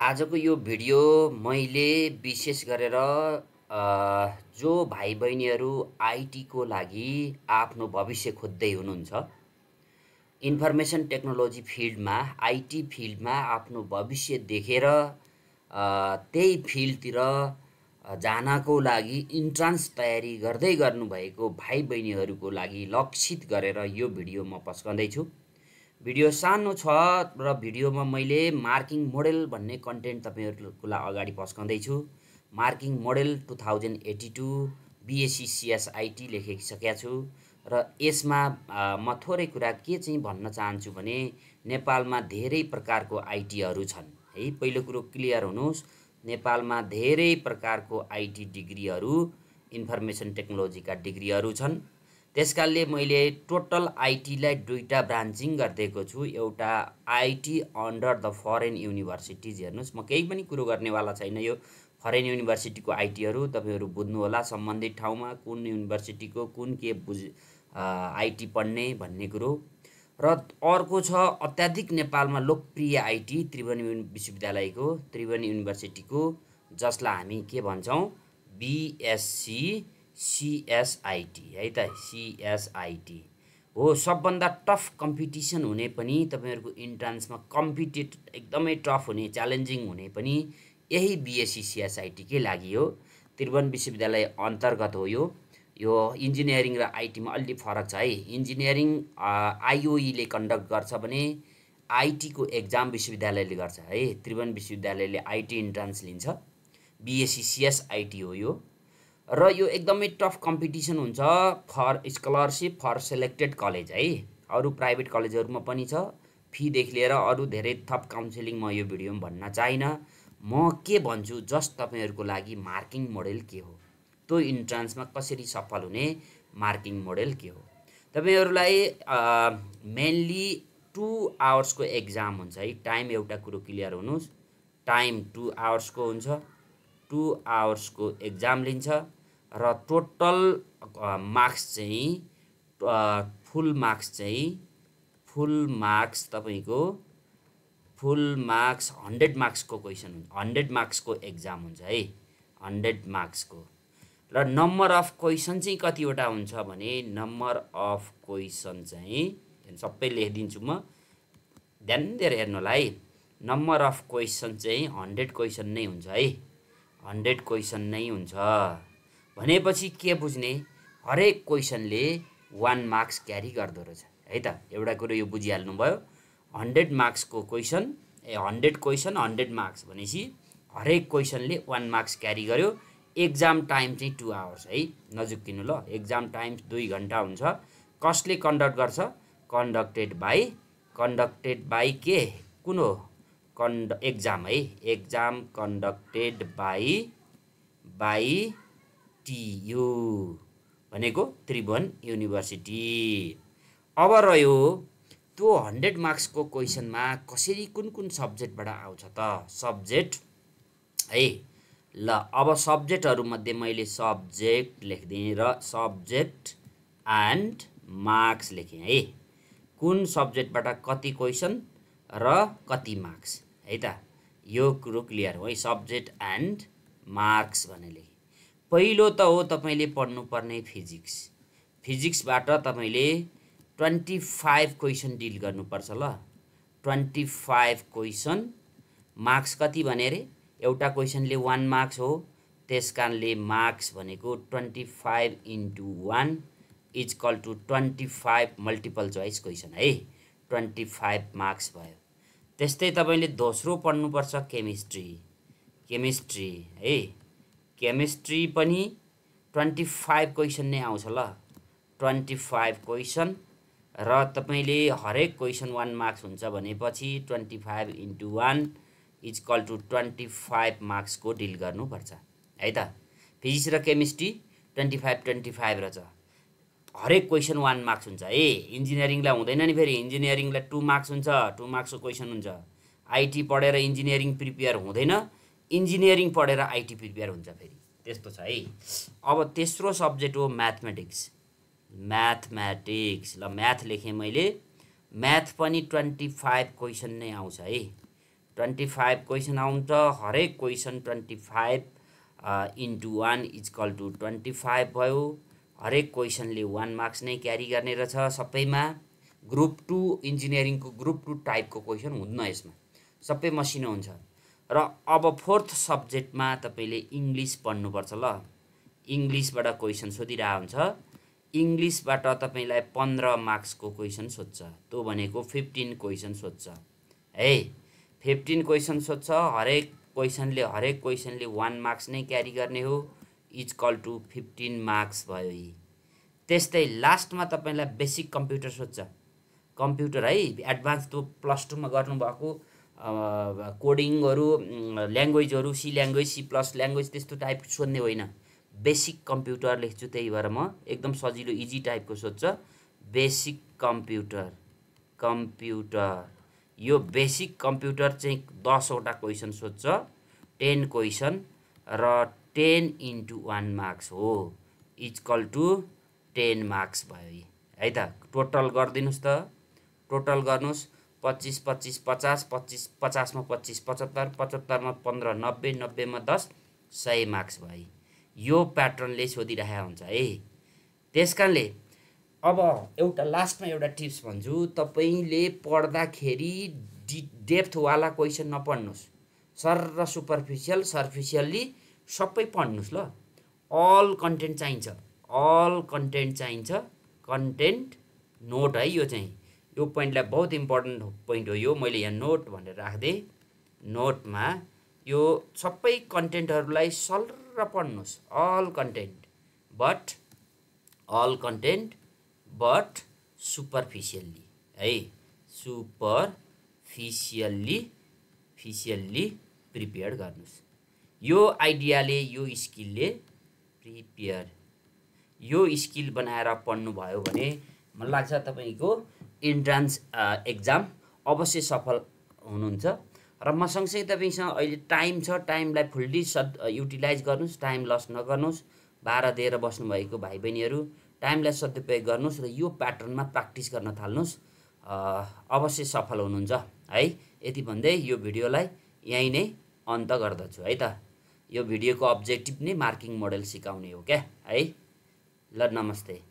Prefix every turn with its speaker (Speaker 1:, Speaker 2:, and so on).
Speaker 1: आजको यो भिडियो मैले विशेष गरेर जो भाइ बहिनीहरू आइटीको लागि आफ्नो भविष्य खोज्दै हुनुहुन्छ, इन्फर्मेसन टेक्नोलोजी फिल्डमा आइटी फिल्डमा आफ्नो भविष्य देखेर त्यही फिल्डतिर जानको लागि इन्ट्रान्स तयारी गर्दै गर्नुभएको भाइ बहिनीहरूको लागि लक्षित गरेर यो भिडियो म पस्कँदैछु। भिडियो सानो छ र भिडियोमा मैले मार्किङ मोडेल भन्ने कन्टेन्ट तपाईहरुको लागि अगाडि पस्कँदैछु। मार्किङ मोडेल 2082 बीएससी सीएसआईटी लेखिसकेको छु र यसमा म थोरै कुरा के चाहिँ भन्न चाहन्छु भने नेपालमा धेरै प्रकारको आईटीहरु छन् है। पहिलो कुरो क्लियर हुनुस्, नेपालमा धेरै प्रकारको आईटी डिग्रीहरु, इन्फर्मेसन टेक्नोलोजीका डिग्रीहरु छन्। त्यसकारणले मैले टोटल आईटीलाई दुईटा ब्रान्चिङ गरिदिएको छु। एउटा IT under the foreign universities. हेर्नुस्, म केही पनि कुरो गर्नेवाला छैन। यो फरेन युनिभर्सिटीको आईटीहरु तपाईहरु बुझ्नु होला, सम्बन्धित ठाउँमा कुन युनिभर्सिटीको कुन के आईटी पढ्ने भन्ने कुरो। र अर्को छ अत्याधिक नेपालमा लोकप्रिय आईटी त्रिभुवन विश्वविद्यालयको, त्रिभुवन युनिभर्सिटीको, जसलाई हामी के भन्छौं, बीएससी सीएसआईटी है त। सीएसआईटी हो सबभन्दा टफ कम्पिटिसन हुने पनि, तपाईहरुको इन्ट्रान्समा कम्पिटेटिभ एकदमै टफ हुने, च्यालेन्जिङ हुने पनि यही बीएससी सीएसआईटी कै लागि हो। त्रिभुवन विश्वविद्यालय अन्तर्गत हो यो। यो इन्जिनियरिङ र आईटी मा अलि फरक छ है। इन्जिनियरिङ आईओई ले कन्डक्ट गर्छ भने आईटी को एक्जाम विश्वविद्यालयले गर्छ है। त्रिभुवन विश्वविद्यालयले आईटी इन्ट्रान्स लिन्छ। बीएससी सीएसआईटी हो यो। र यो एकदमै टफ कम्पिटिसन हुन्छ for scholarship for selected college है। अरु प्राइभेट कलेजहरुमा पनि छ। फी देखि लिएर अरु धेरै थप काउन्सिलिङ म यो भिडियोमा भन्न चाहिन। म के भन्छु, जस्ट तपाईहरुको लागि मार्किङ मोडेल के हो, त्यो इन्ट्रान्समा कसरी सफल हुने, मार्किङ मोडेल के हो। तपाईहरुलाई मेनली 2 आवर्स को एक्जाम हुन्छ है। टाइम एउटा कुरो क्लियर हुनुस्, टाइम 2 आवर्स को हुन्छ। 2 आवर्स को एक्जाम लिन्छ र टोटल मार्क्स चाहिँ फुल मार्क्स तपाईको फुल मार्क्स 100 मार्क्स को क्वेशन हुन्छ। 100 मार्क्स को एक्जाम हुन्छ है। 100 मार्क्स को। र नम्बर अफ क्वेशन चाहिँ कतिवटा हुन्छ भने नम्बर अफ क्वेशन चाहिँ सबै लेखिदिन्छु म, ध्यान दिएर हेर्नु होला है। नम्बर अफ क्वेशन चाहिँ 100 क्वेशन नै हुन्छ है। 100 क्वेशन नै हुन्छ भनेपछि के बुझ्ने, हरेक क्वेशनले 1 मार्क्स क्यारी गर्दो रहेछ है त। एउटा कुरो यो बुझिहाल्नु भयो। 100 मार्क्स को क्वेशन 100 क्वेशन 100 मार्क्स भनेपछि हरेक क्वेशनले 1 मार्क्स क्यारी गर्यो। एक्जाम टाइम चाहिँ 2 आवर्स है। नजुक्किनु ल। एक्जाम टाइम 2 घण्टा हुन्छ। कसले कन्डक्ट गर्छ, कन्डक्टेड बाइ के, कुन हो, एक्जाम है। एक्जाम कन्डक्टेड बाइ टियु भनेको त्रिभुवन युनिभर्सिटी। अब रह्यो त्यो 100 मार्क्स को क्वेशनमा कसरी कुन सब्जेक्टबाट आउँछ त, सब्जेक्ट है। ल अब सब्जेक्टहरु मध्ये मैले सब्जेक्ट लेख्दिएँ र सब्जेक्ट एन्ड मार्क्स लेखेँ है। कुन सब्जेक्टबाट कति क्वेशन र कति मार्क्स है त। यो कुरो क्लियर हो है। सब्जेक्ट एन्ड मार्क्स भने लेखेँ। पहिलो त हो तपाईले पढ्नुपर्ने फिजिक्स। फिजिक्सबाट तपाईले 25 क्वेशन डिल गर्नुपर्छ ल। 25 क्वेशन, मार्क्स कति भने रे, एउटा क्वेशनले 1 मार्क्स हो। त्यसकारणले मार्क्स भनेको 25 * 1 = 25 मल्टिपल चोइस क्वेशन है। 25 मार्क्स भयो। त्यस्तै तपाईले दोस्रो पढ्नुपर्छ केमिस्ट्री है। केमिस्ट्री पनि 25 क्वेशन नै आउँछ ल। 25 क्वेशन र तपाईले हरेक क्वेशन 1 मार्क्स हुन्छ भनेपछि 25 * 1 = 25 मार्क्स को डिल गर्नुपर्छ है त। फिजिक्स र केमिस्ट्री 25 रहेछ। हरेक क्वेशन 1 मार्क्स हुन्छ है। इन्जिनियरिङलाई हुँदैन नि फेरि। इन्जिनियरिङलाई 2 मार्क्स हुन्छ, 2 मार्क्स को क्वेशन हुन्छ। आईटी पढेर इन्जिनियरिङ प्रिपेयर हुँदैन, इन्जिनियरिङ पढेर आईटी प्रिपेयर हुन्छ फेरि, त्यस्तो छ है। अब तेस्रो सब्जेक्ट हो म्याथमेटिक्स। ल म्याथ लेखेँ मैले। म्याथ पनि 25 क्वेशन नै आउँछ है। 25 क्वेसन आउँछ। हरेक क्वेसन 25 इन्टु 1 इक्वल टु 25 भयो। हरेक क्वेसनले 1 मार्क्स नै क्यारी गर्ने रहेछ सबैमा। ग्रुप 2 इन्जिनियरिङको ग्रुप 2 टाइपको क्वेसन हुन्न यसमा, सबै मसिनो हुन्छ। र अब फोर्थ सब्जेक्टमा तपाईँले इङ्ग्लिस पढ्नुपर्छ ल। इङ्ग्लिसबाट क्वेसन सोधिरहेको हुन्छ। इङ्ग्लिसबाट तपाईँलाई 15 मार्क्सको क्वेसन सोध्छ। त्यो भनेको 15 क्वेसन सोध्छ है। 15 क्वेसन सोध्छ। हरेक क्वेसनले 1 मार्क्स नै क्यारी गर्ने हो। इक्वल टु 15 मार्क्स भयो यी। त्यस्तै लास्टमा तपाईँलाई बेसिक कम्प्युटर सोध्छ। कम्प्युटर है, एडभान्स त्यो प्लस 2 मा गर्नुभएको कोडिङहरू, ल्याङ्ग्वेजहरू, C language, C plus language त्यस्तो टाइप सोध्ने होइन। बेसिक कम्प्युटर लेख्छु, त्यही भएर म एकदम सजिलो इजी टाइपको सोध्छ। बेसिक कम्प्युटर यो बेसिक कम्प्युटर चाहिँ 10 वटा क्वेसन सोध्छ। 10 क्वेसन र 10 इन्टु 1 मार्क्स हो। इक्वल टु 10 मार्क्स भयो है त। टोटल गरिदिनुहोस् त। टोटल गर्नुहोस् 25 25 50 25 50 मा 25 75 75 मा 15 90 90 मा 10 100 मार्क्स भयो। यो प्याटर्नले सोधिरहेको हुन्छ है। त्यसकारणले अब एउटा लास्टमा एउटा टिप्स भन्छु। तपाईँले पढ्दाखेरि डेप्थवाला क्वेसन नपढ्नुहोस्। सर र सर्फिसियल्ली सबै पढ्नुहोस् ल। अल कन्टेन्ट चाहिन्छ। कन्टेन्ट नोट है यो चाहिँ। यो पोइन्टलाई बहुत इम्पोर्टेन्ट पोइन्ट हो यो। मैले यहाँ नोट भनेर राख्दिएँ। नोटमा यो सबै कन्टेन्टहरूलाई सल्ल पढ्नुहोस्। अल कन्टेन्ट बट सुपरफिसियल्ली है। फिसियल्ली प्रिपेयर गर्नुहोस्। यो आइडियाले, यो स्किल बनाएर पढ्नुभयो भने मलाई लाग्छ तपाईँको इन्ट्रान्स एक्जाम अवश्य सफल हुनुहुन्छ। र म सँगसँगै तपाईँसँग अहिले टाइम छ, टाइमलाई फुल्ली युटिलाइज गर्नुहोस्। टाइम लस नगर्नुहोस्। 12 दिएर बस्नुभएको भाइ बहिनीहरू टाइमलाई सदुपयोग गर्नुहोस् र यो प्याटर्नमा प्र्याक्टिस गर्न थाल्नुहोस्। अवश्य सफल हुनुहुन्छ है। यति भन्दै यो भिडियोलाई यहीँ नै अन्त गर्दछु है त। यो भिडियोको अब्जेक्टिभ नै मार्किङ मोडेल सिकाउने हो क्या है। ल नमस्ते।